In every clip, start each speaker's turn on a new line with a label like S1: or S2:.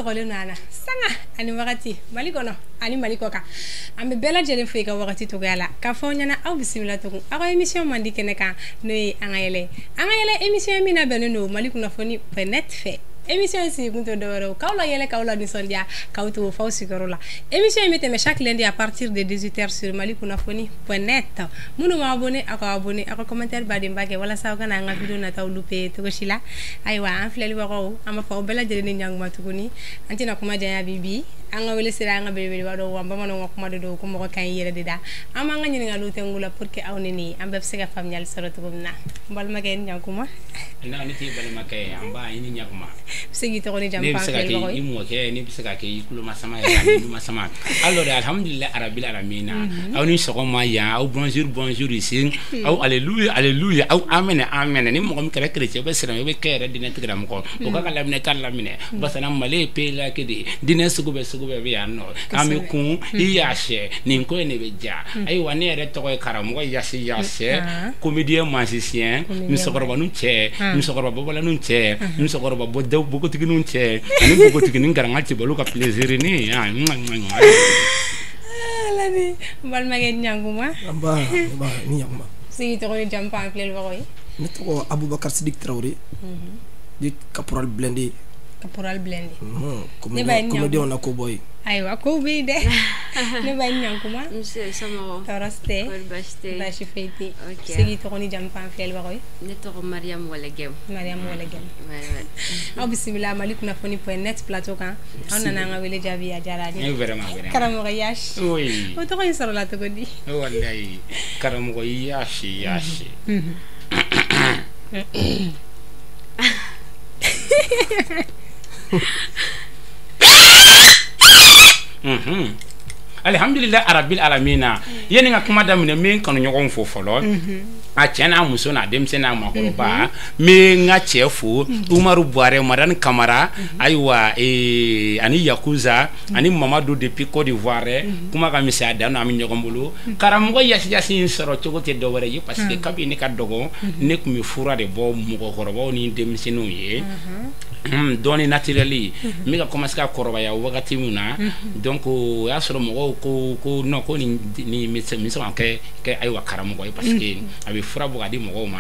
S1: sɔgɔlen don an na sanga ani wagati Mali kɔnɔ ani Mali kɔ kan an bɛ bɛɛ lajɛlen fo i ka wagati cogoya la k'a fɔ aw ɲɛna aw bisimila tugun aw ka émission mandi kɛnɛ kan n'o ye an ka yɛlɛ an ka yɛlɛ émission min labɛnnen don Mali kunnafoni .net fɛ émission in sigikun tɛ dɔwɛrɛ ye k'aw la yɛlɛ k'aw la nisɔndiya k'aw to f'aw sigiyɔrɔ la émission in bɛ tɛmɛ chaque lundi à partir de 18h sur Mali kunnafoni.net minnu ma abonné aw ka abonné aw ka commentaire badenba kɛ walasa aw kana an ka vidéo nataw louper cogo si la ayiwa an filɛlibagaw an b'a fɔ aw bɛɛ lajɛlen ni ɲankuma tuguni an tɛna kuma janya bi an ka wele sera an ka belebeleba dɔw wa bamananw ka kuma de don ko mɔgɔ kan y'i yɛrɛ de da an b'an ka ɲininkaliw tɛnku la pour que aw ni ne an bɛɛ bɛ se ka faamuyali sɔrɔ cogo min na n balimakɛ ni ɲankuma
S2: ne t'i balimakɛ ye an ba i ni ɲakuma
S1: se k'i tɔgɔ ni jamu
S2: ne bɛ se ka kɛ i mɔkɛ ne bɛ se ka kɛ i tulomasama ye ani masama alors alhamdulillah arabil alamina aw ni sɔgɔma yan aw bonjour bonjour ici aw alléluia alléluia aw amen amen ni mɔgɔ min kɛra chrétien bɛ silamɛ bɛ kɛ yɛrɛ diinɛ tigilamɔgɔ o ka ka laminɛ ka laminɛ parce que Mali ye pays laïque de ye diinɛ sugu bɛɛ bɛ yan nɔ an bɛ kun i y'a sɛ nin ko in de bɛ ja ayiwa ne yɛrɛ tɔgɔ ye karamɔgɔ Yasi Yasɛ comédien magicien musokɔrɔbanin cɛ musokɔrɔba bɔbɔlanin cɛ musokɔrɔba npogotiginin cɛ ani npogotiginin garanga cɛbalu ka plaisir ni
S1: ala ni n balimakɛ ɲankuma
S3: nba ni ɲankuma
S1: sigi tɔgɔ ni jamu f'an filɛlibagaw ye
S3: ne tɔgɔ Abubakar Sidik Traoré dit caporal blindé.
S1: Caporal blindé.
S3: Comédien na ko boy.
S1: Ayiwa kow bɛ yen dɛ ne ba ɲankuma
S4: nse somɔgɔw
S1: tɔɔrɔ si tɛ
S4: kɔri baasi tɛ
S1: baasi foyi tɛ se k'i tɔgɔ ni jamu f'an filɛlibagaw ye
S4: ne tɔgɔ Mariam Walɛgɛm.
S1: Mariam Walɛgɛm aw bisimila Mali kunnafoni.net plateau kan aw nana an ka wele jaabi a diyara an ye
S2: vraiment
S1: karamɔgɔ Yashi
S2: oui
S1: o tɔgɔ in sɔrɔla cogo di
S2: wallahi karamɔgɔ Yashi Yashi Alhamdulillah arabil alamina yani ka kuma daminɛ n bɛ n kanuɲɔgɔnw fo fɔlɔ a cɛ n'a muso n'a denmisɛn n'a maakɔrɔba n bɛ n ka cɛ fo Umaru Buwarɛ Madani Kamara ayiwa ani Yakuza ani Mamadu depuis Côte d'Ivoire kuma ka misɛn a dan an bɛ ɲɔgɔn bolo karamɔgɔ Yasi Yasi in sɔrɔ cogo tɛ dɔwɛrɛ ye parce que kabi ne ka dɔgɔ ne tun bɛ fura de bɔ mɔgɔkɔrɔbaw ni denmisɛnninw ye dɔɔni naturel n bɛ ka commencer ka kɔrɔbaya wagati min na donc o y'a sɔrɔ mɔgɔw ko non ko nin bɛ se ka kɛ ayiwa karamɔgɔ ye parce que a bɛ fura bɔ ka di mɔgɔw ma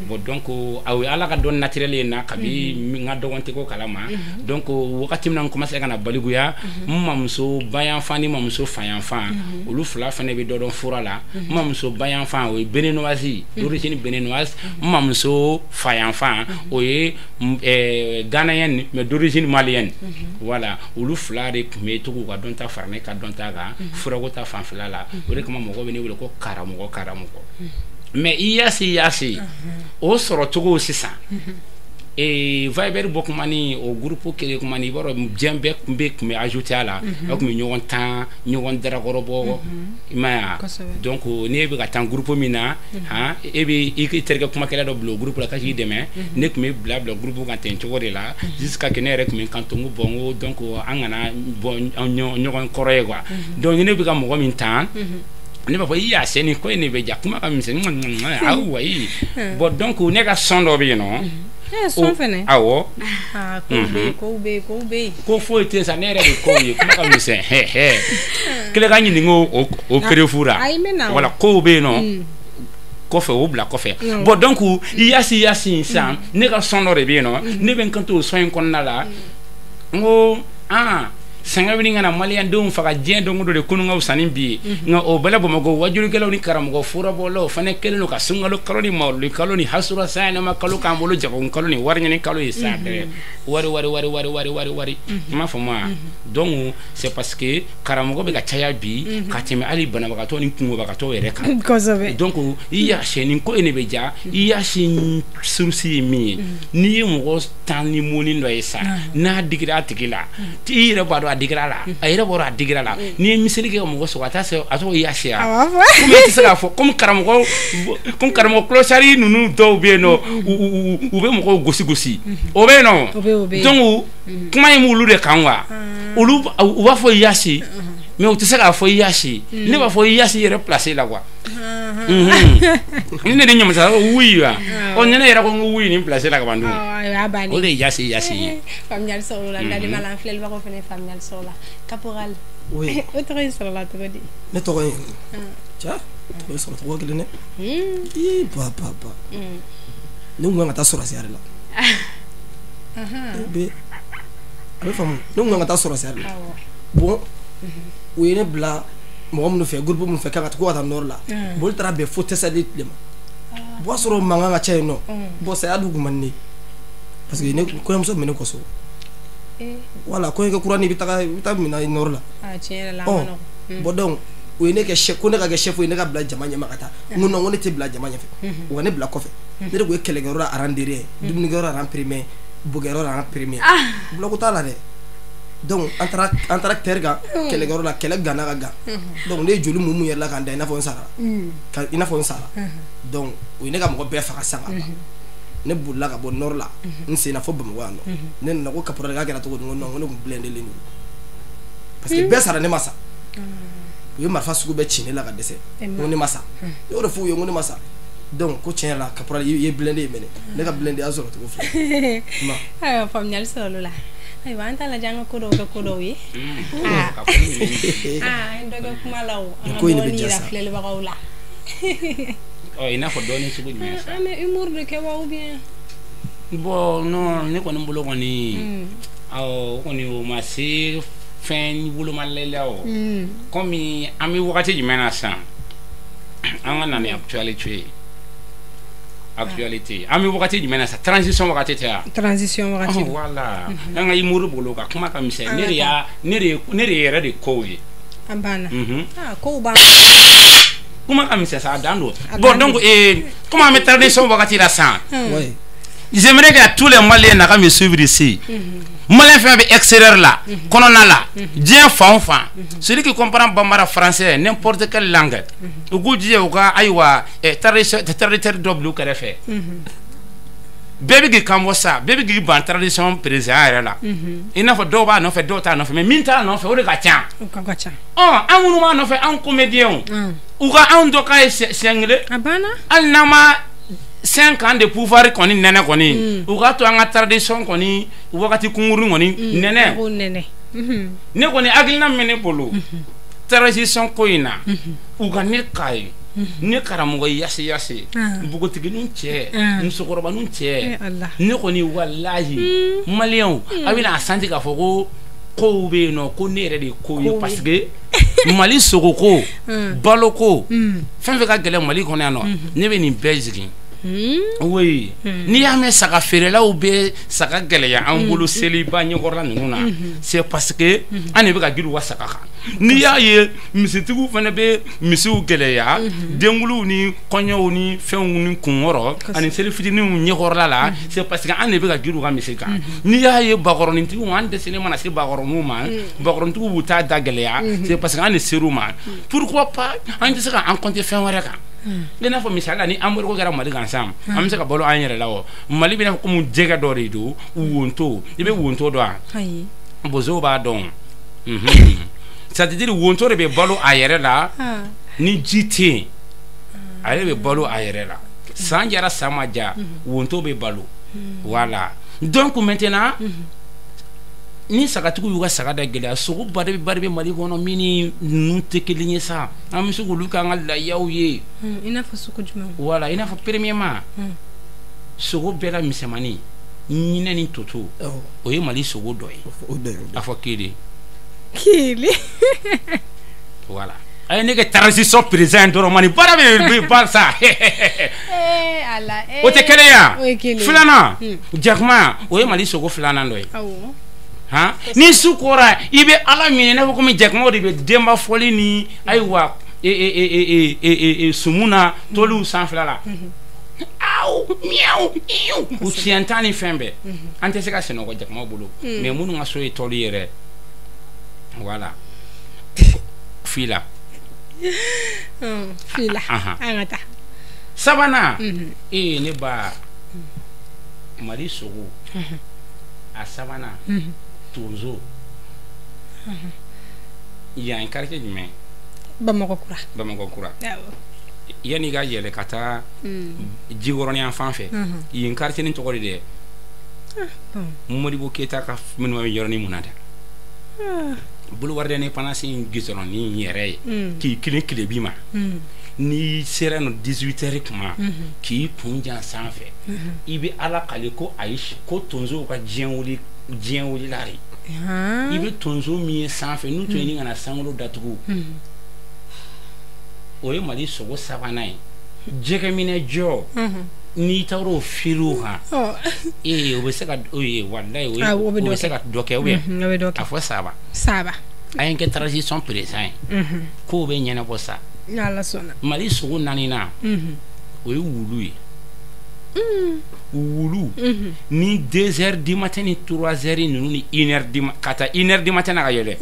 S2: bon donc o ye Ala ka dɔn naturel ye na kabi n ka dɔgɔn tɛ ko kalama donc wagati min na n commencer ka na balikuya n mamuso bayanfan ni mamuso fayanfan olu fila fana bɛ dɔ dɔn fura la n mamuso bayanfan o ye béninoise d'origine béninoise n mamuso fayanfan o ye ghanéenne mais d'origine malienne voilà olu fila de tun bɛ to k'u ka dɔnta fara ne ka dɔnta kan furako ta fanfɛla la o de kama mɔgɔw bɛ ne wele ko karamɔgɔ mais i Yasi Yasi o sɔrɔ cogo sisan Viber bɔ kuma ni o groupe kelen kuma ni i b'a dɔn diɲɛ bɛɛ tun bɛ ajouter a la aw tun bɛ ɲɔgɔn tan ɲɔgɔn darakɔrɔbɔ i m'a ye wa donc n'e bɛ ka taa groupe min na han e bɛ i terikɛ kumakɛla dɔ bila o groupe la k'a k'i dɛmɛ ne tun bɛ bila groupe kan ten cogo de la jusqu'à que ne yɛrɛ tun bɛ kan to n ko bon n ko donc an kana bɔ ɲɔgɔn kɔrɔ ye quoi donc ne bɛ ka mɔgɔ min tan ne b'a fɔ i y'a sɛ nin ko in de bɛ ja kuma ka misɛn aw wayi bon donc ne ka son dɔ bɛ yen nɔ
S1: son fɛnɛ
S2: awɔ
S1: kow bɛ yen
S2: ko foyi tɛ sa ne yɛrɛ de kow ye kuma ka misɛn kelen ka ɲininka o perefu la wala kow bɛ yen nɔ kɔfɛ o bila kɔfɛ bon donc i Yasi Yasi sisan ne ka son dɔ de bɛ yen nɔ ne bɛ n kanto o son in kɔnɔna la n ko sɛgɛn bɛ ka na maliyɛndenw faga diɲɛ don o don de kunun ka fisa ni bi ye nka o bɛɛ la Bamakɔ wajulikɛlaw ni karamɔgɔ furabɔlaw fana kɛlen don ka sunkalo kalo ni mawuludi kalo ni hasura sayɛlɛma kalo k'an bolo jago kalo ni wari ɲini kalo ye sa dɛ wari wari wari wari wari wari wari i m'a faamu wa donc c'est parce que karamɔgɔ bɛ ka caya bi ka tɛmɛ hali banabagatɔ ni kungobagatɔ yɛrɛ kan kosɛbɛ donc i y'a sɛ nin ko in de bɛ ja i y'a si source ye min ye n'i ye mɔgɔ tan ni mɔni dɔ ye sa n'a digira a tigi la i yɛrɛ b'a dɔn a digira la a yɛrɛ bɔra a digira la n'i ye miseli kɛ ka mɔgɔ sɔgɔ a t'a se a tɔgɔ i y'a se a komi e tɛ se k'a fɔ komi karamɔgɔ clochard ninnu dɔw bɛ yen nɔ u bɛ mɔgɔw gosi gosi o bɛ yen nɔ donc kuma in b'olu de kan wa olu u b'a fɔ i y'a se Mais u tɛ se k'a fɔ Iyasi. Ne b'a fɔ Iyasi yɛrɛ place la quoi. Ni ne de ɲamasala ko wuyi wa. Ɔ ni ne yɛrɛ ko n ko wuyi nin place la ka ban dun. O de ye Iyasi Iyasi ye.
S1: Faamuyali sɔrɔ o la. N dalen b'a la an filɛlibagaw fana ye faamuyali sɔrɔ o la. Caporal.
S3: Oui.
S1: O tɔgɔ in sɔrɔla cogo di?
S3: Ne tɔgɔ in cɛ tɔgɔ in sɔrɔ cogo kelen dɛ. Ii ba ba ba. Ne kun kan ka taa sɔrɔsiya de la. Bɛ a bɛ faamu, ne kun kan ka taa sɔrɔsiya de la. Bon, u ye ne bila mɔgɔ minnu fɛ, groupe minnu fɛ k'a ka ko ka taa nord la. Bon, olu taara bɛn fo Tessali de ma. Bon, o y'a sɔrɔ mankan ka ca yen nɔ. Bon, saya dun kun man di ne ye. Parce que ne kɔɲɔmuso tun bɛ ne kɔ so. Voilà, kɔɲɔkɛ kura ni i bɛ taga i bɛ taa minɛ nord la.
S1: Tiɲɛ yɛrɛ la, a ma nɔgɔn.
S3: Bon, donc u ye ne kɛ chef, ko ne ka kɛ chef ye, ne ka bila jama ɲɛma ka taa. N ko non, n ko ne tɛ bila jama ɲɛfɛ. U ka ne bila kɔfɛ. Ne de tun ye kɛlɛkɛyɔrɔ la rang derrière, dumunikɛyɔrɔ rang premier, bokɛyɔrɔ rang premier. Bulɔku t'a la dɛ. Donc an taara terre kan, kɛlɛkɛyɔrɔ la, kɛlɛ ganna ka gan. Donc ne ye joli mun yɛrɛ la k'an da i n'a fɔ n sara. I n'a fɔ n sara. Donc u ye ne ka mɔgɔ bɛɛ faga sisan ka ban. Ne bolila ka bɔ nord la, n sen na fo Bamakɔ yan nɔ. Ne nana ko caporal k'a kɛra cogo di? N ko non, n ko ne kun blindé len don. Parce que bɛɛ sara, ne ma sa. U ye marifa sugu bɛɛ ci ne la ka dɛsɛ. N ko ne ma sa. Ne y'o de f'u ye, n ko ne ma sa. Donc ko tiɲɛ yɛrɛ la, caporal i ye blindé ye mɛnɛ. Ne ka blindé y'a sɔrɔ cogo filɛ.
S1: Ayiwa, faamuyali sɔrɔla o la. Ayiwa, an t'a lajɛ an ka ko dɔw kɛ ko dɔw ye. An ye dɔ kɛ kuma la o. An ka dɔɔnin yira filɛlibagaw la.
S2: Ɔ i n'a fɔ dɔɔnin sugu jumɛn sa?
S1: An bɛ humour de kɛ wa ou bien?
S2: Bon, non, ne kɔni bolo kɔni, awɔ, o kɔni o ma se fɛn wolomali la o. Komi an bɛ wagati jumɛn na sisan, an ka na ni actualité ye. Actualité, an bɛ wagati jumɛn na sisan, transition wagati tɛ wa?
S1: Transition wagati.
S2: Voilà, an ka humour bolo ka kuma ka misɛn. Ne de y'a ne de yɛrɛ de kow ye.
S1: An banna. Kow b'an.
S2: Kuma ka misɛn sa, a dan don. Bon, donc comme an bɛ transition wagati la sisan, j'aimerais que tous les Maliens n'a qu'à me suivre ici. Malien fɛn bɛ extérieur la, kɔnɔna la, diɲɛ fan o fan, celui qui comprend bambara, français, n'importe quelle langue, u k'u jija u ka ayiwa traducteur dɔ bila u kɛrɛfɛ. Bɛɛ bɛ k'i kan bɔ sa, bɛɛ bɛ k'i ban transition président yɛrɛ la. I n'a fɔ dɔw b'a nɔfɛ, dɔw t'a nɔfɛ, mais min t'a nɔfɛ o de ka ca. Ɔ an minnu b'a nɔfɛ, anw comédiens, u ka anw dɔ k'a ye siɲɛ kelen. Hali n'an ma 5 ans de pouvoir kɔni nɛnɛ kɔni, u k'a to an ka tradition kɔni wagati kunkurunin kɔni nɛnɛ. Ne kɔni hakilina min bɛ ne bolo transition ko in na, u ka ne k'a ye. Ne karamɔgɔ Yasi Yasi, npogotiginin cɛ, musokɔrɔbanin cɛ, ne kɔni walahi maliyɛnw, a bɛna a santi k'a fɔ ko kow bɛ yen nɔ, ko ne yɛrɛ de ye kow ye, parce que Mali sogoko, baloko, fɛn fɛn ka gɛlɛn Mali kɔnɔ yan nɔ, ne bɛ nin bɛɛ jigin. Oui, n'i y'a mɛn saga feerelaw bɛ saga gɛlɛya an bolo seliba ɲɛkɔrɔla ninnu na, c'est parce que an de bɛ ka girin u ka saga kan. N'i y'a ye misitigiw fana bɛ misiw gɛlɛya denkuluw ni kɔɲɔw ni fɛnw ni kunkɔrɔ ani seli fitininw ɲɛkɔrɔla la, c'est parce que an de bɛ ka girin u ka misi kan. N'i y'a ye bakɔrɔnintigiw, an dɛsɛlen mana se bakɔrɔninw ma, bakɔrɔnintigiw b'u ta da gɛlɛya, c'est parce que an de ser'u ma. Pourquoi pas an tɛ se k'an compter fɛn wɛrɛ kan? I n'a fɔ misali la, ni embargo kɛra Mali kan sisan, an bɛ se ka balo an yɛrɛ la o. Mali bɛ n'a fɔ komi jɛgɛ dɔ de don, wonto. I bɛ wonto dɔn wa? Bozow b'a dɔn. C'est à dire wonto de bɛ balo a yɛrɛ la ni ji tɛ yen, ale bɛ balo a yɛrɛ la. San jara san ma ja, wonto bɛ balo. Voilà. Donc maintenant, ni sagatigiw y'u ka saga da gɛlɛya, sogo bari bɛ Mali kɔnɔ min ni ninnu tɛ kelen ye sa, an bɛ se k'olu k'an ka layaw ye.
S1: I n'a fɔ sogo jumɛn?
S2: Voilà, i n'a fɔ premièrement, sogo bɛɛ la misɛnmanin, ɲinɛ ni toto, o ye Mali sogo dɔ ye. A fɔ kelen.
S1: Kelen.
S2: Voilà. A ye ne kɛ transition président dɔrɔn ma, nin baara bɛ ban sa. O tɛ kelen ya? Filanan, jakuma, o ye Mali sogo filanan dɔ ye. Han, ni su kora i bɛ Ala minɛ i n'a fɔ komi jakumaw de bɛ denba fɔli ni ayiwa sumu na toliw sanfɛla la. Aw miaw iu, u siɲɛ tan ni fɛn bɛɛ. An tɛ se ka sunɔgɔ jakumaw bolo, mais minnu ka so ye tɔli yɛrɛ. Voilà. Fila.
S1: Fila. An ka taa.
S2: Sabanan, ne ba Mali sogo. A sabanan, tonso. Yan quartier jumɛn?
S1: Bamakɔ kura.
S2: Bamakɔ kura. Yanni i ka yɛlɛ ka taa Jikɔrɔni fan fɛ, yen quartier nin tɔgɔ de dɛ? Modibo Keyita ka minnu bɛ yɔrɔnin mun na dɛ, boulevard d'Indépendance in goudron yɛrɛ ye k'i kilen tilebi ma, n'i sera nɔ 18 heures tuma k'i kun jan sanfɛ, i bɛ Ala kale ko ayi, ko tonsow ka diɲɛ wuli, diɲɛ wulila de. I bɛ tonso min ye sanfɛ n'u tun ɲini ka na sankolo datugu, o ye Mali sogo sabanan ye. Jɛgɛminɛ jɔ, n'i taara o feere kan, ee, o bɛ se ka o ye walayi, o bɛ se ka dɔ kɛ ou bien a fɔ saba
S1: saba.
S2: A ye kɛ transition président ye, k'o bɛ ɲɛnabɔ sa.
S1: N'Ala sɔnna.
S2: Mali sogo naaninan, o ye wulu ye. Wulu ni 2 heures du matin ni 3 heures ninnu ni 1 heure du ka taa 1 heure du matin na ka yɛlɛ,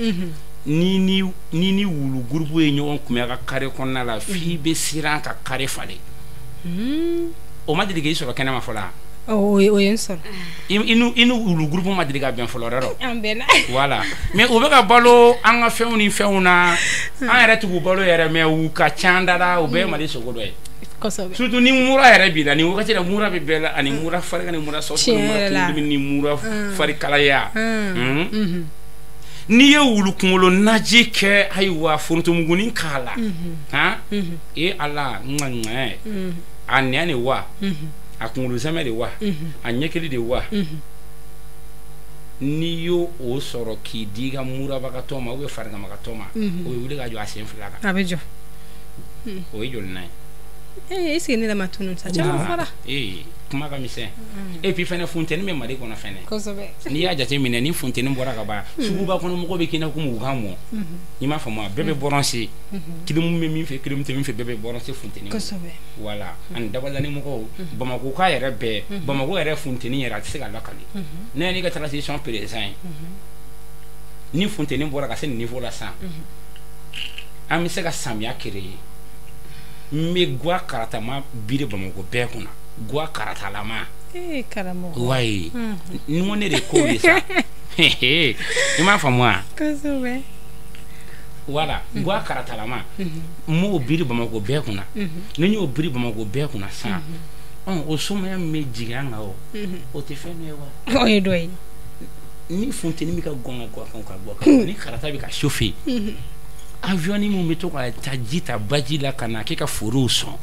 S2: ni wulu groupe ye ɲɔgɔn kunbɛn a ka carré kɔnɔna la, f'i bɛ siran ka carré falen. O ma deli k'i sɔrɔ kɛnɛma fɔlɔ wa?
S1: O ye n sɔrɔ.
S2: I ni wulu groupe ma deli ka bɛn fɔlɔ dɛ?
S1: An bɛnna.
S2: Voilà, mais u bɛ ka balo an ka fɛnw ni fɛnw na, an yɛrɛ t'u balo yɛrɛ, mais u ka ca da la, u bɛɛ ye Mali sogo dɔ ye.
S1: Kosɛbɛ.
S2: Surtout ni mura yɛrɛ b'i la nin wagati la, mura bɛ bɛɛ la, ani mura farigan ni mura sɔsɔ ni mura kundimi ni mura farikalaya. N'i ye wulu kunkolo naji kɛ, ayiwa, forontomugunin k'a la, han, e Ala, ŋa a nɛn de wa, a kunkolo zɛmɛ de wa, a ɲɛkili de wa, n'i y'o o sɔrɔ k'i di i ka murabagatɔ ma ou bien fariganbagatɔ ma, o bɛ wuli ka jɔ a sen fila kan.
S1: A bɛ jɔ.
S2: O ye joli nan ye?
S1: Ee, est ce que ne yɛrɛ ma tunun sa? Caman fɔra.
S2: Ee, kuma ka misɛn. Et puis fɛnɛ, funteni bɛ Mali kɔnɔ fɛnɛ.
S1: Kosɛbɛ.
S2: N'i y'a jateminɛ, ni funteni bɔra ka ban, suguba kɔnɔ mɔgɔw bɛ k'i n'a fɔ komi u ka mɔ. I m'a faamu wa? Bɛɛ bɛ bɔrɔnse. Kilimu bɛ min fɛ, kilimu tɛ min fɛ, bɛɛ bɛ bɔrɔnse funteni.
S1: Kosɛbɛ.
S2: Voilà, ani dabalani mɔgɔw, Bamakɔ ka yɛrɛ bɛɛ, Bamakɔ yɛrɛ funteni yɛrɛ a tɛ se ka lakali. Ne n'i ka transition président ye, ni funteni bɔra ka se nin niveau la sisan, an bɛ se ka samiya créer. N bɛ guwa karatama biri Bamakɔ bɛɛ kunna, guwa karatalama.
S1: Ee, karamɔgɔ.
S2: Wayi, ni ko ne de ko ye sa, i m'a faamu wa?
S1: Kosɛbɛ.
S2: Voilà, guwa karatalama, n m'o biri Bamakɔ bɛɛ kunna. Ni n y'o biri Bamakɔ bɛɛ kunna sisan, o sumaya min bɛ jigin an kan, o tɛ fɛn dɔ ye wa?
S1: O ye dɔ ye.
S2: Ni funteni bɛ ka gɔn ka gɔn ka gɔn kan, ni karata bɛ ka chauffer, avion min bɛ to ka taa ji ta baji la ka na k'e ka forow sɔn,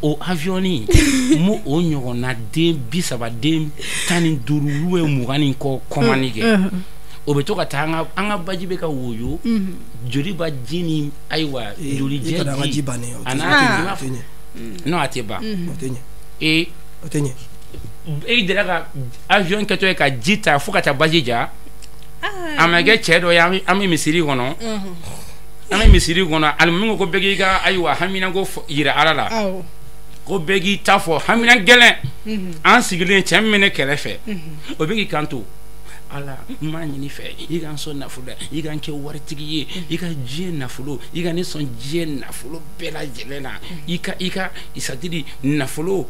S2: o avion n m'o o ɲɔgɔnna den 30, den 15 ou 20 ni kɔ kɔmani kɛ, o bɛ to ka taa an ka baji bɛ ka woyo, joli ba ji ni ayiwa joli jɛ
S3: ji bannen.
S2: A n'a tɛ non, a tɛ ban.
S3: O tɛ ɲɛ.
S2: Ee,
S3: o tɛ ɲɛ.
S2: E delila ka avion kɛtɔ ye ka ji ta fo ka taa baji ja? A ma kɛ cɛ dɔ ye, an bɛ misiri kɔnɔ, an bɛ misiri kɔnɔ, alimami ko bɛɛ k'i ka ayiwa haminanko yira Ala la, ko bɛɛ k'i ta fɔ hamina gɛlɛn. An sigilen, cɛ min bɛ ne kɛrɛfɛ, o bɛ k'i kanto: Ala, n m'a ɲini fɛ i ka n sɔn nafolo la, i ka n kɛ waritigi ye, i ka diɲɛ nafolo, i ka ne sɔn diɲɛ nafolo bɛɛ lajɛlen na, i ka c'est-à-dire nafolo,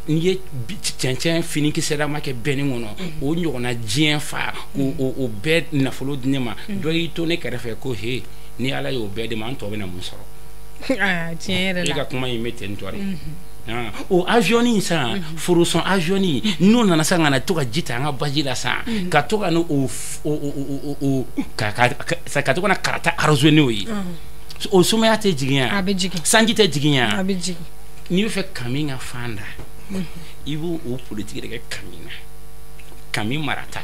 S2: n'i ye cɛncɛn finikisɛlama kɛ bɛnni kɔnɔ, o ɲɔgɔnna diɲɛ fa k'o o bɛɛ nafolo di ne ma. Dɔ y'i to ne kɛrɛfɛ ko: he, ni Ala y'o bɛɛ di ma, an tɔ bɛna mun sɔrɔ?
S1: Tiɲɛ yɛrɛ la.
S2: E ka kuma in bɛ ten tɔ de. O avion in san, forosɔn avion n'o nana sisan ka na to ka ji ta an ka baji la sisan, ka to ka n'o o ka to ka na karata arroser n'o ye, o sumaya tɛ jigin yan?
S1: A bɛ jigin.
S2: Sanji tɛ jigin yan?
S1: A bɛ jigin.
S2: N'i bɛ fɛ kami ka fan da, i b'o o politique de kɛ kami na, kami marata.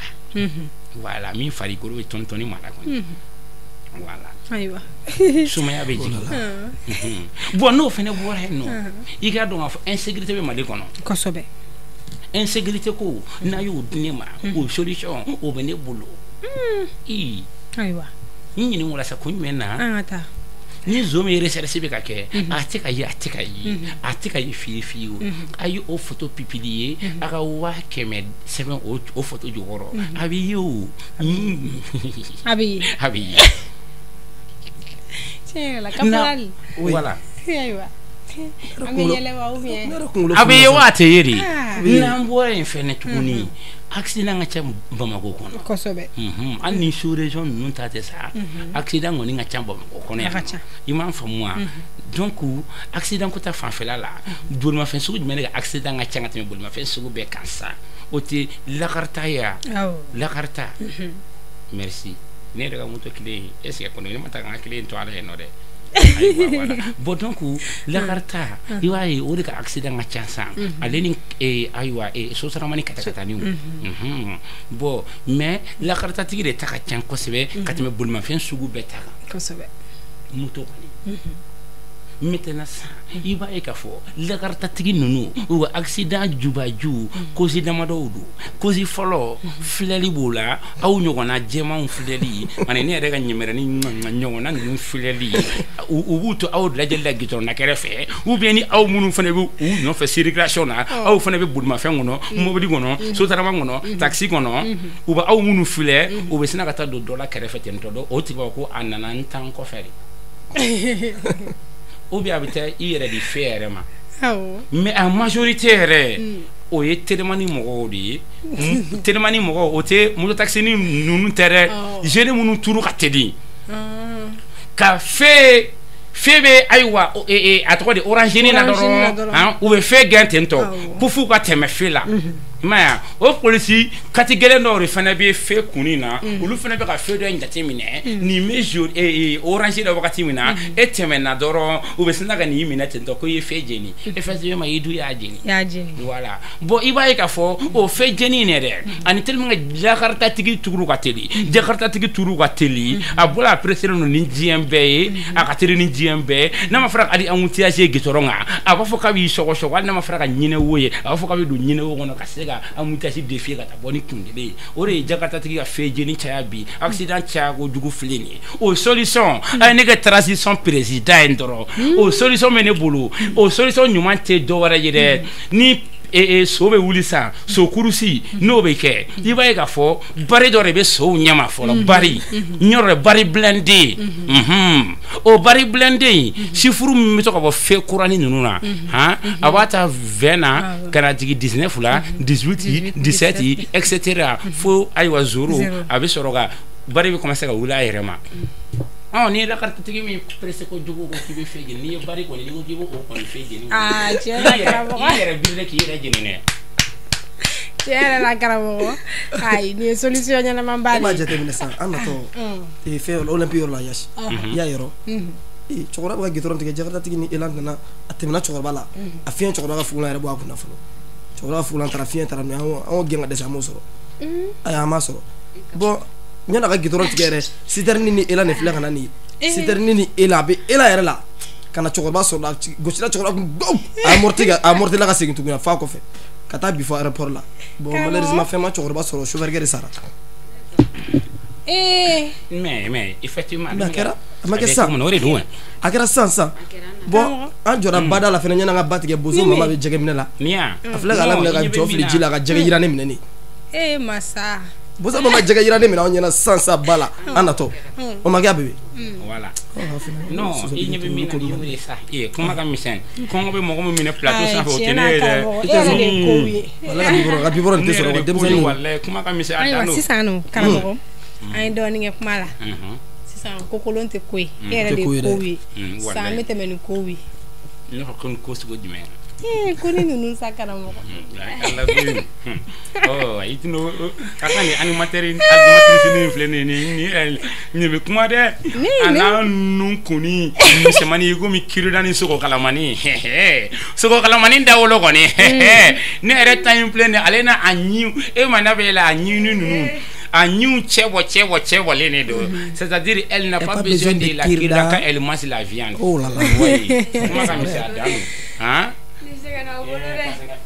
S2: Voilà, min farikolo bɛ tɔni tɔni mara kɔni, voilà.
S1: Ayiwa.
S2: Sumaya bɛ jigin. Bon, n'o fana bɔra yen nɔ, i k'a dɔn k'a fɔ insécurité bɛ Mali kɔnɔ.
S1: Kosɛbɛ.
S2: Insécurité ko, n'a y'o di ne ma, o solution o bɛ ne bolo. Ii.
S1: Ayiwa.
S2: N ɲininka o la sa, kun jumɛn na?
S1: An ka taa.
S2: Ni zon min recherche bɛ ka kɛ, a tɛ ka ye, a tɛ ka ye, a tɛ ka ye fiye fiyewu. A ye o photo publier, a ka 100 000 sɛbɛn o photo jukɔrɔ, a bɛ ye o.
S1: A bɛ ye.
S2: A bɛ ye.
S1: Tiɲɛ yɛrɛ la, caporal.
S2: Voilà.
S1: Ayiwa, an bɛ yɛlɛ wa ou bien?
S2: A bɛ ye wa, a tɛ ye de. N'an bɔra yen fɛnɛ tuguni, Accident ka ca Bamakɔ kɔnɔ.
S1: Kosɛbɛ.
S2: Hali ni sous région ninnu ta tɛ sa, accident kɔni ka ca Bamakɔ kɔnɔ yan. I m'a faamu wa? Donc accident ko ta fanfɛla la, bolimafɛn sugu jumɛn de ka accident ka ca ka tɛmɛ bolimafɛn sugu bɛɛ kan sa? O tɛ lakarita ye wa? Lakarita. Merci. Ne yɛrɛ ka moto kile est ce que kɔni ne ma taa ka n ka kile in to ala yen nɔ dɛ. Ayiwa, bon donc lakarita, i b'a ye o de ka accident ka ca sa, ale ni ayiwa sotaramani katakataniw. Bon, mais lakaritatigi de ta ka ca kosɛbɛ ka tɛmɛ bolimafɛn sugu bɛɛ ta kan.
S1: Kosɛbɛ.
S2: Moto kɔni. Maintenant sisan, i b'a ye k'a fɔ lakaritatigi ninnu, u ka accident jubaju cause damadɔw don. Cause fɔlɔ, filɛli b'o la, aw ɲɔgɔnna jɛmanw filɛli ani ne yɛrɛ ka ɲɛmɛrɛni ɲɔgɔnna ninnu filɛli, u b'u to aw lajɛli la goudron da kɛrɛfɛ, ou bien ni aw minnu fana bɛ u nɔfɛ circulation na, aw fana bɛ bolimafɛn kɔnɔ, mobili kɔnɔ, sotarama kɔnɔ, taxi kɔnɔ, u bɛ aw minnu filɛ, u bɛ sina ka taa don dɔ la kɛrɛfɛ ten tɔ dɔ, o tigi b'a fɔ ko a nana n tan kɔfɛ de. Ou bien a bɛ taa i yɛrɛ de fɛ yɛrɛ ma. Mais en majorité yɛrɛ, o ye telimani mɔgɔw de ye. Telimani mɔgɔw, o tɛ moto taxi ni ninnu tɛ dɛ. Jeune minnu turu ka teli ka fɛ bɛ ayiwa a tɔgɔ de orange na dɔrɔn, u bɛ fɛ gɛn ten tɔ ko f'u ka tɛmɛ fɛ la. I m'a ye o polisi kati gɛlɛn dɔw de fana bɛ fɛ kunni na, olu fana bɛ ka fɛ dɔ in jateminɛ, nin bɛ orange la wagati min na e tɛmɛna dɔrɔn, u bɛ sin ka nin minɛ ten tɔ ko i ye fɛ jeni, effectivement i dun y'a jeni. Voilà. Bon, i b'a ye k'a fɔ o fɛ jeni in yɛrɛ, ani tellement que lakaritatigi turu ka teli, jakaritatigi turu ka teli, a bɔra a pressé don ni diɲɛ bɛɛ ye, a ka teli ni diɲɛ bɛɛ, n'a ma fɔra hali embouteillage ye goudron kan, a b'a fɔ k'a b'i sɔgɔsɔgɔ, hali n'a ma fɔra ka ɲinɛ wo ye, a b'a fɔ k'a bɛ don ɲinɛ wo kɔnɔ ka se ka embouteillage défier ka taa bɔ ni kun kelen ye. O de ye jakaritatigi ka fɛ jeni caya bi, accident caya kojugu filɛ nin ye. O solution, a ye ne kɛ transition président ye dɔrɔn, o solution bɛ ne bolo, o solution ɲuman tɛ dɔ wɛrɛ ye dɛ. Ni so bɛ wuli sisan, so kurusi n'o bɛ kɛ, i b'a ye k'a fɔ bari dɔ de bɛ sow ɲɛma fɔlɔ, bari ɲɔrɔ bari blindé, o bari blindé in sifuru min bɛ to ka bɔ fɛ kuranin ninnu na, han, a b'a ta 20 na ka na jigin 19 la, 18, 17 et cetera fo ayiwa zéro, a bɛ sɔrɔ ka bari bɛ commencer ka wuli a yɛrɛ ma. N'i ye lakaritatigi min pressé kojugu ko k'i bɛ fɛn jeni, n'i ye bari kɔni, n'i ko k'i b'o kɔni fɛn jeni,
S1: tiɲɛ na karamɔgɔ,
S2: i yɛrɛ biri k'i yɛrɛ jeni dɛ.
S1: Tiɲɛ yɛrɛ la karamɔgɔ, ayi nin ye solution ɲɛnama ba de ye.
S3: E b'a jateminɛ sisan, an natɔ fɛn olympique yɔrɔ la Yasi, i y'a yɔrɔ cɛkɔrɔba bɛ ka goudron tigɛ, jakaritatigi ni elan nana, a tɛmɛna cɛkɔrɔba la, a fiɲɛ cɛkɔrɔba ka fugulan yɛrɛ bɔ a kunna fɔlɔ, cɛkɔrɔba ka fugulan taara, fiɲɛ taara, mais an gɛn ka dɛsɛ, an m'o sɔrɔ, ayi an m'a sɔrɔ. Bon, ɲɛna ka goudron tigɛ yɛrɛ, citerne ni elan de filɛ ka na nin ye, citerne ni elan, a bɛ elan yɛrɛ la ka na cɛkɔrɔba sɔrɔ la, gosira cɛkɔrɔba kun gbɔw, a amorti a amorti la ka segin tuguni f'a kɔfɛ ka taa bi fɔ aéroport la. Bon, malheureusement fɛn ma cɛkɔrɔba sɔrɔ, chauffeur de sara.
S2: Mais effectivement,
S3: a kɛra, a ma kɛ sisan,
S2: o de don,
S3: a kɛra sisan sisan. Bon, an jɔra bada la fɛnɛ, ɲɛna ka ba tigɛ, bozo mama bɛ jɛgɛ minɛ la, a filɛ k'a laminɛ ka jɔ fili ji la ka jɛgɛ yirannen minɛ nin.
S1: Masa
S3: bozo mama jɛgɛ yirannen minɛ anw ɲɛna sisan sisan ba la, an natɔ, o ma kɛ a bébé.
S2: Voilà. Non, i ɲɛ bɛ min na, nin y'o de sa. Kuma ka misɛn, kɔngɔ bɛ mɔgɔ min minɛ plateau sanfɛ, o tɛ ne ye dɛ.
S1: E yɛrɛ de ye kow ye.
S3: Walahi ka bibɔrɔ nin tɛ sɔrɔ, wa denmisɛnninw.
S2: Walahi kuma ka misɛn, a dan
S1: don.
S2: Ayiwa
S1: sisan nɔ karamɔgɔ, an ye dɔɔnin kɛ kuma la. Sisan ko kolon tɛ ko ye, e yɛrɛ de ye kow ye. Sisan an bɛ tɛmɛ ni kow ye.
S2: Ne ko ko ko sugu jumɛn?
S1: Ko ni ninnu sa karamɔgɔ.
S2: Ala koyi. I tɛna ka kan ni animateur animatrice ni filɛ nin ye, nin bɛ kuma dɛ. A n'a nun kunni misɛnmanin i komi kirida ni sogokalamani. Sogokalamani dawolo kɔni. Ne yɛrɛ ta in filɛ nin ye, ale n'a a ɲin, e ma n'a bɛ yɛlɛ a ɲinini ninnu. A ɲinw cɛ bɔlen de don. C'est-à-dire elle n'a pas besoin de la kirida quand elle mange la viande.
S3: Oh là là.
S2: Oui. Kuma ka misɛn a dan don. Han?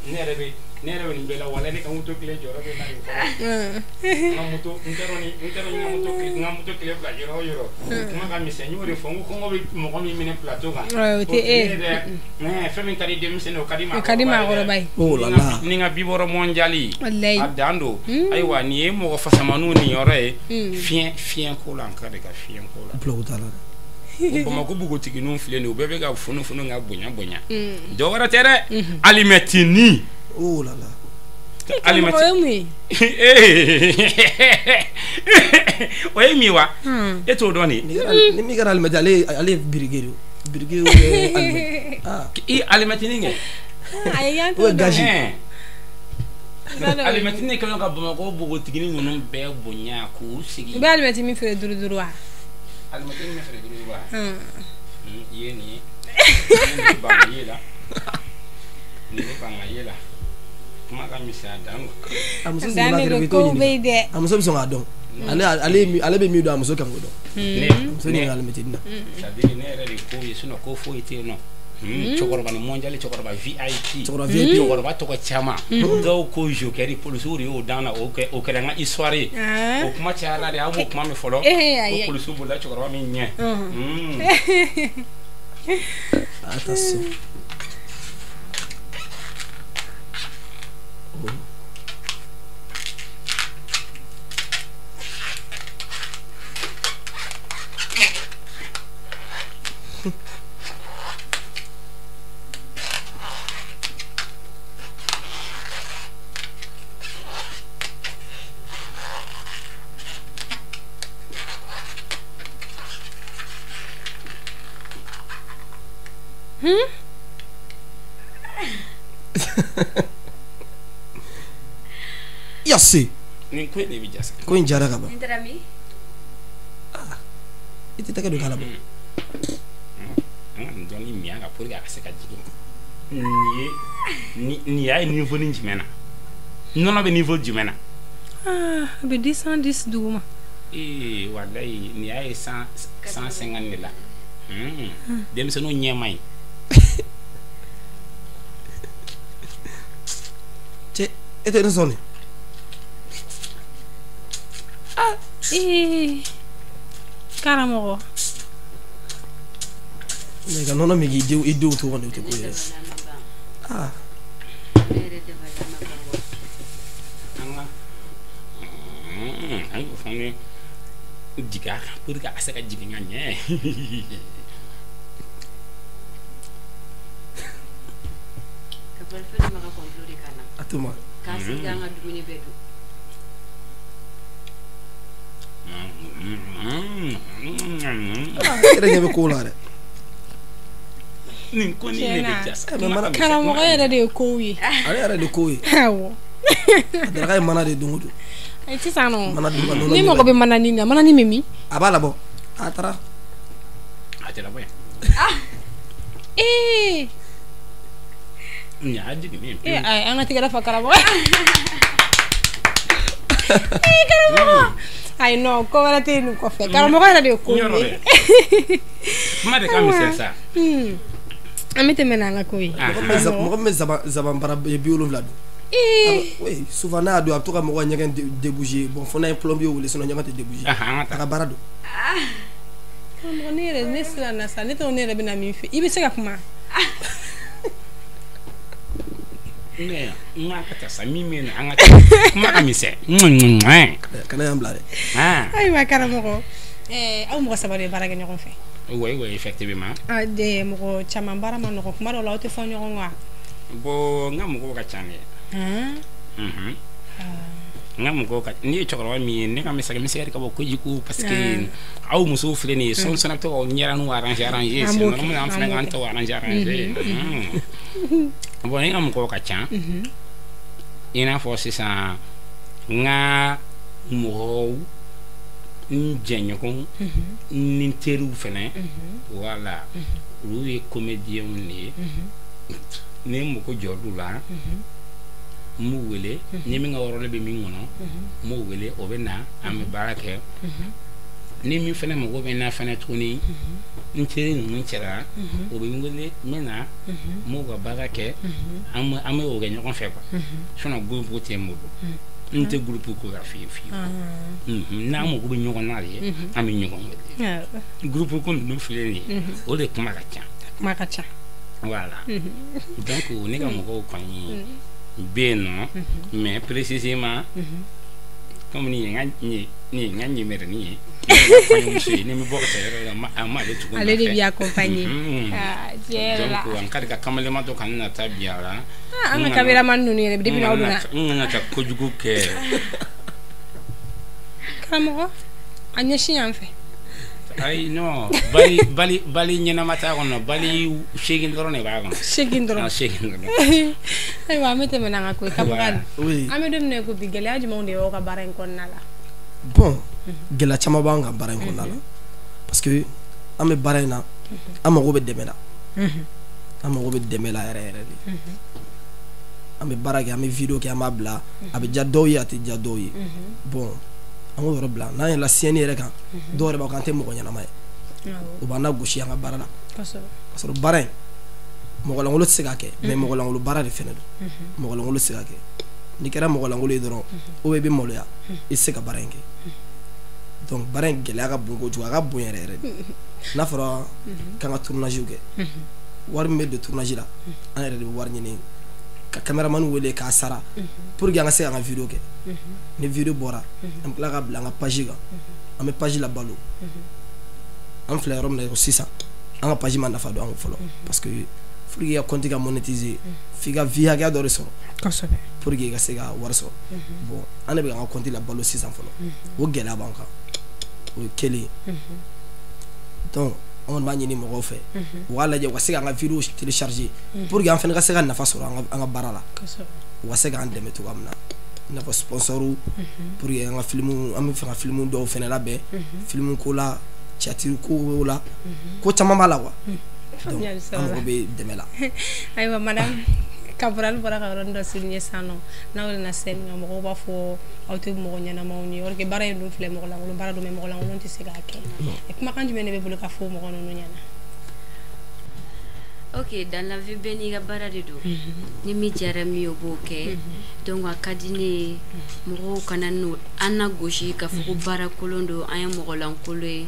S2: Ne yɛrɛ bɛ nin bɛɛ la, walahi ne ka moto kile jɔyɔrɔ bɛ na nin kɔrɔ. N ka moto, n t'a dɔn ni n t'a dɔn n ka moto kile bila yɔrɔ o yɔrɔ. Kuma ka misɛn, n y'o de fɔ, n ko kɔngɔ bɛ mɔgɔ min minɛ plateau kan.
S1: O tɛ e ye.
S2: Dɛ. Fɛn min ka di denmisɛnnin ye, o ka di
S1: O ka di maakɔrɔba ye.
S3: Oh là là.
S2: Ni n ka bibɔrɔ mondial.
S1: Walahi.
S2: A dan don. Ayiwa nin ye mɔgɔ fasamaniw niyɔrɔ ye. Fiɲɛ ko la, an ka de ka fiɲɛ ko la.
S3: Bila o t'a la dɛ.
S2: Bamakɔ npogotigininw filɛ nin ye, u bɛɛ bɛ ka funu ka bonya bonya. Dɔ wɛrɛ tɛ dɛ, alimɛtinin.
S3: Oh là là.
S1: Karamɔgɔ, o ye mun ye?
S2: O ye min ye wa? E t'o dɔn de?
S3: Ni min kɛra alimɛti, ale ye briquet de ye. Briquet ou bien alimɛti. Ah.
S2: I alimɛtinin kɛ.
S1: Ayi, an
S3: O
S1: t'o
S3: ye
S1: dɔn.
S3: gazi.
S2: Alimɛtinin de kɛlen ka Bamakɔ npogotiginin ninnu bɛɛ bonya k'u sigi.
S1: U bɛ alimɛti min feere duuru duuru wa?
S2: Alimɛtinin min feere duuru duuru wa? I ye nin ye. Nin bɛ ban ka ye la. Nin bɛ ban ka ye la. Kuma ka misɛn a dan don.
S3: A muso
S1: Dan
S3: sigilen b'a
S1: de
S3: kɛrɛfɛ,
S1: don,
S3: i t'o
S1: kow bɛ yen
S3: ɲininka.
S1: dɛ.
S3: A muso bɛ sɔn k'a dɔn. Ale bɛ min dɔn, a muso kan k'o dɔn. Muso ɲininka alimɛtinin na.
S2: C'est à dire ne yɛrɛ de ko ye, sinon ko foyi tɛ yen nɔ. Cɛkɔrɔba ni mondial, cɛkɔrɔba VIP.
S3: Cɛkɔrɔba VIP.
S2: Cɛkɔrɔba tɔgɔ caman. Dɔw ko joker, polisiw de y'o d'an na, o kɛ o kɛra n ka histoire ye. O kuma cayara de, aw b'o kuma min fɔlɔ.
S1: Ayi.
S2: Ko polisiw bolila cɛkɔrɔba min ɲɛ.
S3: Attention. Yase.
S2: Nin ko in de bɛ ja sa.
S3: Ko in jara ka ban.
S4: Nin taara min?
S3: I tɛ tɛgɛ don k'a la bɔ.
S2: An ka nin dɔɔnin min an kan pour que a ka se ka jigin. Nin ye nin y'a ye niveau ni jumɛn na? Nɔnɔ bɛ niveau jumɛn na?
S1: Ah, a bɛ 210 duguma.
S2: Ee, walayi, nin y'a ye 100, 150 de la. Denmisɛnninw ɲɛ man ɲi.
S3: Cɛ, e tɛ ne sɔn de.
S1: Ee, karamɔgɔ.
S3: Mais ka nɔnɔ min k'i denw, i denw to kɔni, o tɛ ko ye dɛ. Ah.
S4: Ne yɛrɛ dabali ma ban wa.
S2: An ka an k'o fana jigin a kan pour que a ka se ka jigin ka ɲɛ.
S4: Ka bali fɛn dɔ ma ka complot de ka na.
S3: A to ma.
S4: K'an sigi an ka dumuni bɛɛ dun.
S3: Ah, e yɛrɛ ɲɛ bɛ ko la dɛ.
S2: Nin ko nin de bɛ ja sa.
S3: Eh, mais mana-
S1: Karamɔgɔ yɛrɛ de ye kow ye.
S3: Ale yɛrɛ de ko ye.
S1: Awɔ.
S3: A daraka ye mana de don o don.
S1: Ayi, sisan nɔ.
S3: Mana dun ka nɔnɔ
S1: Ni
S3: min
S1: mago
S3: bɛ.
S1: bɛ manani na, manani bɛ min?
S3: A b'a labɔ. A taara.
S2: A tɛ labɔ yan.
S1: Ee.
S2: Nin y'a jiginnen
S1: Ee,
S2: ye pewu.
S1: ayi, an ka tɛgɛrɛ fɔ karamɔgɔ. Ee, karamɔgɔ. Ayi, non, ko wɛrɛ tɛ nin kɔfɛ. Karamɔgɔ yɛrɛ de ye kow
S2: Yɔrɔ
S1: ye.
S2: dɛ. Kuma de ka misɛn sa.
S1: An bɛ tɛmɛ n'an ka ko ye.
S3: Mɔgɔ min bɛ zaban bara 70 dun.
S1: Ee.
S3: Oui, souvent n'a y'a dun, a bɛ to ka mɔgɔ ɲɛgɛn déboucher. Bon, fo n'a ye plombier wele, sinon ɲɛgɛn tɛ déboucher.
S2: An ka
S3: A
S2: taa.
S3: ka baara don.
S1: Karamɔgɔ, ne yɛrɛ ne siranna sa, ne t'a dɔn ne yɛrɛ bɛna min fɛ. I bɛ se ka kuma.
S2: Ne n k'a ka taa sa, min bɛ yen nɔ, an ka taa. Kuma ka misɛn.
S3: Kana y'an bila dɛ.
S1: Ayiwa karamɔgɔ, aw mɔgɔ saba de ye baara kɛ ɲɔgɔn fɛ.
S2: Oui, oui, effectivement.
S1: Ah, de mɔgɔ caman baara ma nɔgɔn, kuma dɔw la aw tɛ fɔ ɲɔgɔn kɔ wa?
S2: Bon, n ka mɔgɔw ka ca dɛ. N ka mɔgɔw ka, n'i ye cɛkɔrɔba min ye, ne ka misɛn misɛn ka bɔ kojugu parce que aw musow filɛ nin ye, sɔn sɔn a bɛ to k'aw ɲɛraninw arranger arranger.
S1: An
S2: C'est
S1: b'o kɛ,
S2: normal, an
S1: an
S2: fana
S1: b'o
S2: k'an
S1: kɛ.
S2: taw arranger arranger. Bon, ne ka mɔgɔw ka ca. I n'a fɔ sisan, n ka mɔgɔw, n jɛɲɔgɔnw ni n teriw fɛnɛ, voilà, olu ye comédiens de ye. Ni n mago jɔr'u la, n b'u wele. Ni min ka rôle bɛ min kɔnɔ, n b'o wele, o bɛ na, an bɛ baara kɛ. Ni min fɛnɛ mago bɛ n na fɛnɛ tuguni, n teri ninnu cɛla, o bɛ n wele, n bɛ na, n b'o ka baara kɛ, an bɛ o kɛ ɲɔgɔn fɛ quoi. Sinon groupe tɛ n bolo, n tɛ groupe ko la fiyewu fiyewu. N'an mago bɛ ɲɔgɔn na de, an bɛ ɲɔgɔn wele. Groupe ko ninnu filɛ nin ye, o de kuma ka ca.
S1: Kuma ka ca.
S2: Voilà, donc ne ka mɔgɔw kɔni bɛ yen nɔ, mais précisément, comme nin ye n ka nin ye n ka ɲɛmɛrɛnin ye, ne ye n ka kɔɲɔmuso ye, ni n bɛ bɔ ka taa yɔrɔ la, a m'ale tugu n
S1: Ale de
S2: nɔfɛ.
S1: b'i accompagner. Ah, tiɲɛ yɛrɛ la.
S2: Donc an ka di ka kamalenma dɔ kana na taa bi a la.
S1: An ka cameraman ninnu yɛrɛ depuis n'aw donna.
S2: N kana ka kojugu kɛ.
S1: Karamɔgɔ, a ɲɛsin yan fɛ.
S2: Ayi non, bali bali bali ɲɛnama t'a kɔnɔ, bali 8 dɔrɔn de b'a kɔnɔ.
S1: 8 dɔrɔn.
S2: 8 dɔrɔn.
S1: Ayiwa, an bɛ tɛmɛ n'an ka ko ye. Caporal,
S3: oui.
S1: An bɛ don min na i ko bi, gɛlɛya jumɛnw de y'aw ka baara in kɔnɔna la?
S3: Bon, gɛlɛya caman b'an ka baara in kɔnɔna la, parce que an bɛ baara in na, an mago bɛ dɛmɛ la. An mago bɛ dɛmɛ la yɛrɛ yɛrɛ de. An bɛ baara kɛ, an bɛ vidéo kɛ, an b'a bila, a bɛ diya dɔw ye, a tɛ diya dɔw ye. Bon, an k'o yɔrɔ bila, n'an yɛlɛla scène yɛrɛ kan, dɔw yɛrɛ b'a fɔ k'an tɛ mɔgɔ ɲɛnama ye. U b'an lagosi an ka baara la. K'a sɔrɔ baara in, mɔgɔlankolon tɛ se k'a kɛ, mais mɔgɔlankolon baara de fɛnɛ don. Mɔgɔlankolon tɛ se k'a kɛ. N'i kɛra mɔgɔlankolon ye dɔrɔn, ou bien i bɛ maloya, i tɛ se ka baara in kɛ. Donc baara in gɛlɛya ka bon kojugu, a ka bon yɛrɛ yɛrɛ de. N'a fɔra k'an ka tournage kɛ, wari min bɛ don tournage la, an yɛrɛ de bɛ wari ɲini ka caméraman wele k'a sara pour que an ka se k'an ka vidéo kɛ. Ni vidéo bɔra, an bɛ tila ka bila an ka page kan, an bɛ page la balo. An filɛ yɔrɔ min na sisan, an ka page ma nafa don an kun fɔlɔ, parce que pour que i ka compte ka monétiser, f'i ka vie hakɛya dɔ de sɔrɔ pour que i ka se ka wari sɔrɔ. Bon, an de bɛ k'an ka compte la balo sisan fɔlɔ, o gɛlɛya b'an kan, o ye kelen ye. Donc an kɔni b'a ɲini mɔgɔw fɛ, u k'a lajɛ u ka se k'an ka vidéo télécharger pour que an fana ka se ka nafa sɔrɔ an ka baara la, u ka se k'an dɛmɛ cogoya min na, i n'a fɔ sponsor, pour que an ka film, an bɛ fɛ ka film dɔw fana labɛn, film ko la, théâtre ko la, ko caman b'a la quoi. Donc an mago bɛ dɛmɛ la.
S1: Ayiwa, madame Caporal bɔra ka yɔrɔnin dɔ souligner sisan nɔ, n'aw nana scène kan, mɔgɔw b'a fɔ aw tɛ mɔgɔ ɲɛnamaw ye, or que baara in dun filɛ, mɔgɔ lankolon baara don, mais mɔgɔ lankolon tɛ se k'a kɛ. Kumakan jumɛn de bɛ bolo ka fɔ mɔgɔ ninnu ɲɛna?
S4: Ok, dans la vie, bɛɛ n'i ka baara de don. Ni min diyara min ye, o b'o kɛ. Donc a ka di ne ye, mɔgɔw kana n'o an na gosi k'a fɔ ko baara kolon don, an ye mɔgɔ lankolon ye.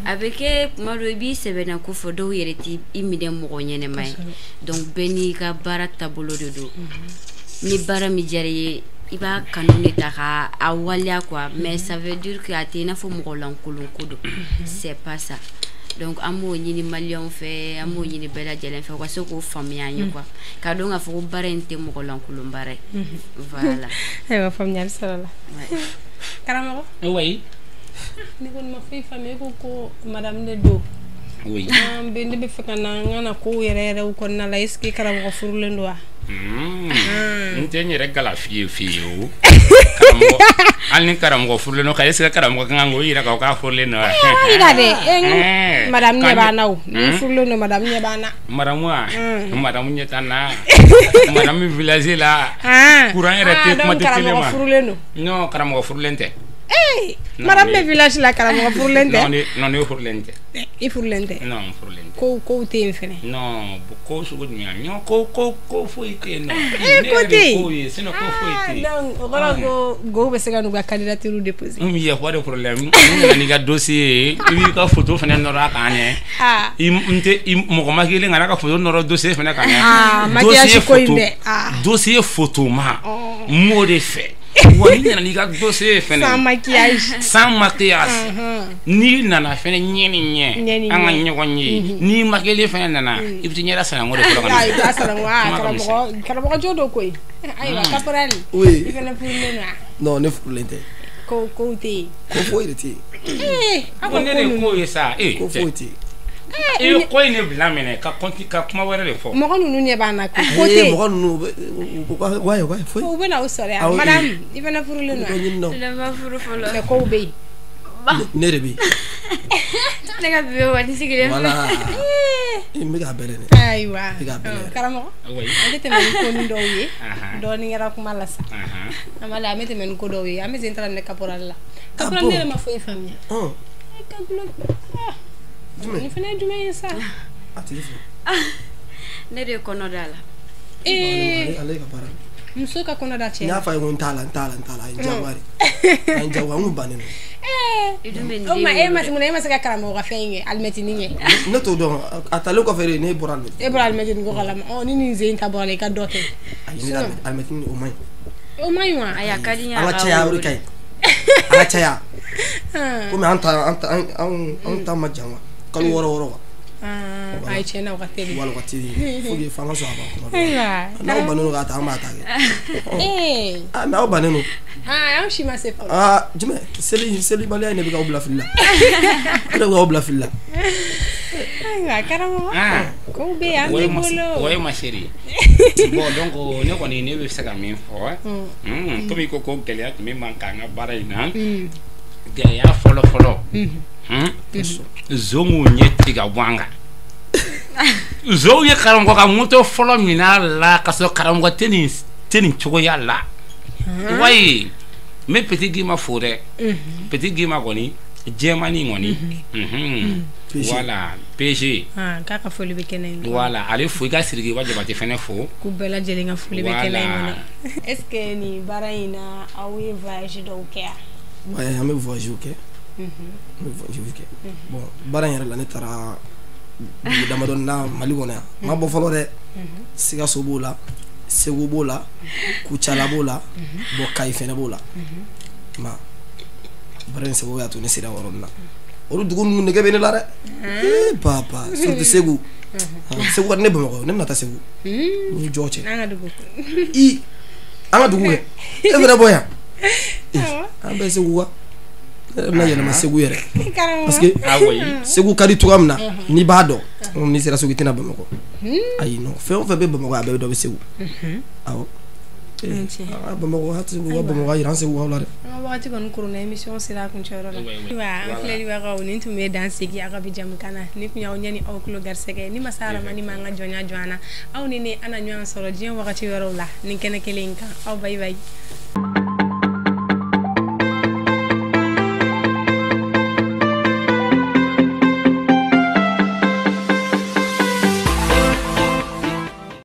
S4: A bɛ kɛ tuma dɔ i b'i sɛbɛnna ko fɔ dɔw yɛrɛ t'i minɛ mɔgɔ ɲɛnɛma ye. Donc bɛɛ n'i ka baara taabolo de don. Ni baara min diyara i ye, i b'a kanu de ta ka a waleya quoi, mais ça veut dire que a tɛ i n'a fɔ mɔgɔ lankolon ko don, c'est pas ça. Donc an b'o ɲini maliyɛnw fɛ, an b'o ɲini bɛɛ lajɛlen fɛ, u ka se k'o faamuya an ye quoi, k'a dɔn k'a fɔ ko baara in tɛ mɔgɔ lankolon baara ye. Voilà.
S1: Ayiwa, faamuyali sɔrɔla. Karamɔgɔ.
S2: Oui.
S1: Ne kɔni ma foyi faamuya, e ko ko madame de don.
S2: Oui.
S1: An bɛ ne bɛ fɛ ka na n ka na kow yɛrɛ yɛrɛw kɔnɔna la, est ce que karamɔgɔ furulen don wa?
S2: N tɛ n yɛrɛ gala f'i ye fiyewu. Karamɔgɔ, hali ni karamɔgɔ furulen don, ka est ce que karamɔgɔ kan k'o yira k'a fɔ k'a furulen don wa?
S1: Yira dɛ, madame ɲɛ b'an na o, ni furulen don, madame ɲɛ b'an na.
S2: Madame wa? Madame ɲɛ t'an na. Madame village la. Courant yɛrɛ tɛ, kuma tɛ télé ma.
S1: Karamɔgɔ furulen don.
S2: Non, karamɔgɔ furulen tɛ.
S1: Madame bɛ village la, karamɔgɔ furulen tɛ.
S2: Non, ne furulen tɛ.
S1: I furulen tɛ?
S2: Non, n furulen tɛ.
S1: Kow kow tɛ yen fɛnɛ.
S2: Non, ko sugu jumɛn? Non, ko ko ko foyi tɛ yen nɔ.
S1: Ko tɛ yen.
S2: Ko ye, sinon ko foyi tɛ yen.
S1: Donc o kɔrɔ ko gow bɛ se ka n'u ka candidature déposer.
S2: Il y a pas de problème. N nana n'i ka dossier ye, i b'i ka photo fɛnɛ nɔrɔ a kan ɲɛ. I n tɛ mɔgɔ ma kelen kana ka photo nɔrɔ dossier fɛnɛ kan ɲɛ.
S1: Maquillage ko in dɛ.
S2: Dossier photo ma, n b'o de fɛ. Wa n'i nana n'i ka dossier fɛnɛ.
S1: Sans maquillage.
S2: Sans maquillage. N'i nana fɛnɛ ɲɛ ni ɲɛ, an ka ɲɔgɔn ye. N'i maquillé fɛnɛ nana, i bɛ t'i ɲɛda sanango de fɔlɔ ka na.
S1: I b'a sanango, karamɔgɔ karamɔgɔ jo don koyi. Ayiwa, caporal.
S3: Oui.
S1: I fɛnɛ furulen don wa?
S3: Non, ne furulen tɛ.
S1: Ko kow tɛ yen.
S3: Ko foyi de tɛ yen.
S2: Ko ne de ko ye sa.
S3: Ko foyi tɛ yen.
S2: I ye ko in de bila minɛ ka ka kuma wɛrɛ de fɔ.
S1: Mɔgɔ ninnu ɲɛ b'an na ko tɛ yen.
S3: Mɔgɔ ninnu wayi wayi foyi.
S1: U bɛ na o sɔrɔ yan. Madame, i fana furulen don wa?
S4: Ne ma furu fɔlɔ.
S1: Mais kow bɛ yen.
S3: Ne de bɛ yen.
S4: Ne ka bébé waati sigilen filɛ.
S3: Voilà. N bɛ k'a bɛrɛ dɛ.
S1: Ayiwa.
S3: N bɛ k'a bɛrɛ.
S1: Karamɔgɔ. An bɛ tɛmɛ ni ko ni dɔw ye. Dɔɔnin kɛra kuma la sa. An b'a la, an bɛ tɛmɛ ni ko dɔw ye. An bɛ sen taara ne caporal la. Caporal, ne yɛrɛ ma foyi faamuya. Nin fana ye jumɛn ye sa?
S3: A tigi filɛ.
S4: Ne de ye kɔnɔ da la.
S3: Ale ka baara.
S1: Muso ka kɔnɔ da cɛ.
S3: N y'a fɔ a ye ko n t'a la, n t'a la, n t'a la, a ye n diyagoya de. A ye n diyagoya, n kun bannen don.
S1: O ma e ma mun e ma se ka karamɔgɔ ka fɛn in kɛ, alimɛtinin kɛ?
S3: Ne t'o dɔn, a talen kɔfɛ de ne bɔra alimɛtinin.
S1: E bɔra alimɛtinin ko kalama. Ɔ ni nin sen ta bɔra la, i ka dɔ kɛ.
S3: Ayi, ne alimɛtinin o man ɲi.
S1: O man ɲi wa?
S4: Ayi, a ka di n ye.
S3: An ka caya, o de ka ɲi. An ka caya. Komi an ta an ta ma jan wa. Kalo 6 6 wa.
S1: Ayi, tiɲɛ na, o ka teli.
S3: Wala, o ka teli, faut que f'an ka sɔn a ma kuma dɔ la.
S1: Ayiwa.
S3: N'aw bannen don k'a ta, an b'a ta kɛ.
S1: Ee.
S3: Ah, mais aw bannen don.
S1: Ah, anw si ma se fɔlɔ.
S3: Ah, jumɛn seli selibaliya in de bɛ k'aw bila fili la, o de bɛ k'aw bila fili la.
S1: Ayiwa, karamɔgɔ.
S2: Ah.
S1: Kow bɛ yan
S2: Ouais,
S1: b'i
S2: ma,
S1: bolo.
S2: ouais, ma chérie. Bon, donc, ne kɔni, ne bɛ se ka min fɔ, komi i ko ko gɛlɛya tun bɛ man kan an ka baara in na, gɛlɛya fɔlɔ fɔlɔ, zonw ɲɛ tigɛ ka bɔ an kan. Zonw ye karamɔgɔ ka moto fɔlɔ minɛ a la ka sɔrɔ karamɔgɔ tɛ nin cogoya la. Wayi, n bɛ Petit Gima fo dɛ. Petit Gima kɔni, jɛmani kɔni.
S3: PG.
S2: Voilà, PG.
S1: Ah, k'a ka foli bɛ kɛnɛ in kɔnɔ.
S2: Voilà, ale fo, i ka Sirikiba Jabate fɛnɛ fo.
S1: K'u bɛɛ lajɛlen ka foli bɛ kɛnɛ in
S2: Voilà.
S1: kɔnɔ. Est ce que nin baara in na, aw ye voyage dɔw kɛ yan?
S3: Ouais, an bɛ voyage kɛ, an bɛ voyage kɛ. Bon, baara in yɛrɛ la, ne taara dugu damadɔni na Mali kɔnɔ yan, n ma bɔ fɔlɔ dɛ. Sikaso b'o la, Segu b'o la, Kucala b'o la, bon, Kayi fɛnɛ b'o la. Ma baara in sababu y'a to ne sera o yɔrɔ nin na. Olu dugu ninnu nege bɛ ne la dɛ. Ee papa, surtout Segu. Ah, Segu ka di ne Bamakɔ ye, ne bɛna taa Segu ni jɔ cɛ.
S1: N'an ka dugu.
S3: I, an ka dugu kɛ, e fɛnɛ bɔ yan.
S1: Awɔ.
S3: An bɛɛ Segu wa, ne yɛrɛ bɛna yɛlɛma Segu yɛrɛ.
S1: Karamɔgɔ.
S3: Parce que
S2: Ah oui.
S3: Segu ka di cogoya min na, n'i b'a dɔn, n'i sera Segu, i tɛna Bamakɔ. Ayi, non, fɛn o fɛn bɛ Bamakɔ, a bɛɛ bɛ dɔ bɛ Segu. Awɔ.
S1: Tiɲɛ.
S3: Ah, Bamakɔ hali Segu ka Bamakɔ yira an Segukaw la dɛ.
S1: An ka wagati kɔni koronna, émission sera a kuncɛyɔrɔ la.
S2: Oui, oui.
S1: Ayiwa, an
S2: Voilà.
S1: filɛlibagaw, nin tun bɛ dan sigi a ka bi jamukan na. Ni kun y'aw ɲɛ ni aw tulo garisɛgɛ ni masa Aramani ma an ka jɔnya jɔ an na, aw ni ne, an na ɲɔgɔn sɔrɔ diɲɛ wagati wɛrɛw la nin kɛnɛ kelen in kan. Aw bayi bayi.